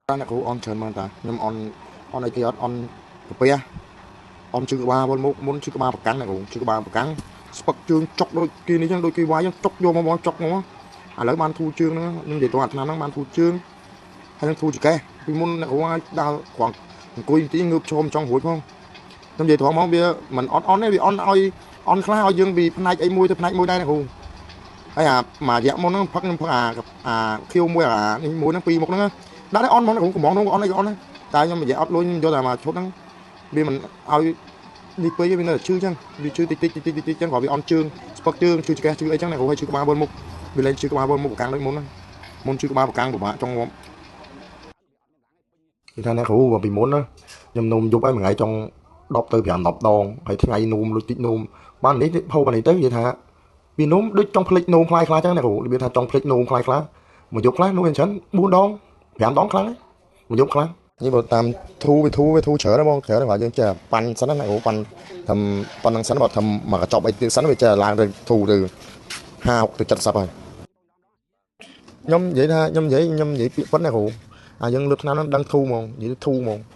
អ្នកគ្រូអន់ច្រើនមែនតាខ្ញុំអន់អន់អីគេអត់អន់កាពះអន់ជើងក្បាលមុនមុខមុនជើងក្បាលប្រកាំងអ្នកគ្រូជើងក្បាលប្រកាំងស្ពឹកជើងចុកដូចគេនេះចឹងដូចគេវាយចឹងចុកយកមកមកចុកមកឥឡូវបានធូរជើងហ្នឹងខ្ញុំនិយាយទៅអាឆ្នាំហ្នឹងបានធូរជើងហើយនឹងធូរចង្កេះពីមុនអ្នកគ្រូឲ្យដើរគ្រាន់អង្គុយបន្តិចងើបឈរមិនចង់រួចផងខ្ញុំនិយាយត្រង់មកវាមិនអត់អន់ទេវាអន់ឲ្យអន់ខ្លះឲ្យយើងពីផ្នែកអីមួយទៅផ្នែកមួយដែរអ្នកគ្រូហើយអាមួយរយៈមុនហ្នឹងផឹកខ្ញុំផឹកអាអាខៀវមួយអានេះមួយហ្នឹងពីរមុខហ្នឹងដាក់ឲ្យអន់ហ្មងអ្នកគ្រូកំងនោះអន់អីក៏អន់ដែរតែខ្ញុំនិយាយអត់លុយខ្ញុំយកតែមកឈុតហ្នឹងវាមិនឲ្យនេះពេកវានៅតែឈឺចឹងវាឈឺតិចតិចតិចតិចតិចចឹងគ្រាន់វាអន់ជើងស្ពឹកជើងឈឺចង្កេះឈឺអីចឹងអ្នកគ្រូឲ្យឈឺក្បាលវិលមុខវាលែងឈឺក្បាលវិលមុខប្រកាំងដូចមុនហ្នឹងមុនឈឺក្បាលប្រកាំងពិបាកចង់ងាប់គេថាអ្នកគ្រូបើពីមុនណាខ្ញុំនោមយប់ឲ្យមួយថ្ងៃចង់10ទៅ5 10ដងហើយថ្ងៃនោមលុយតិចនោមបាននេះហូបអានេះទៅនិយាយថាវានោមដូចចង់ភ្លេចនោមខ្លាយខ្លាចឹងអ្នកគ្រូរបៀបថាចង់ភ្លេចនោមខ្លាយខ្លះមួយយប់ខ្លះនោមច្រើន4ដង5ដងខ្លាំងមួយយប់ខ្លាំងនេះបើតាមធូវាធូវាធូច្រើនហ្មងច្រើនបើយើងចេះប៉ាន់សិនណាអ្នកគ្រូប៉ាន់ធ្វើប៉ុណ្្នឹងសិនបើធ្វើមកកញ្ចប់អីទៀតសិនវាចេះឡើងទៅធូទៅ50ទៅ70ហើយខ្ញុំនិយាយថាខ្ញុំនិយាយខ្ញុំនិយាយពាក្យប៉ុណ្ណាគ្រូអាយើងលើកឆ្នាំហ្នឹងដឹងធូហ្មងនិយាយធូហ្មង។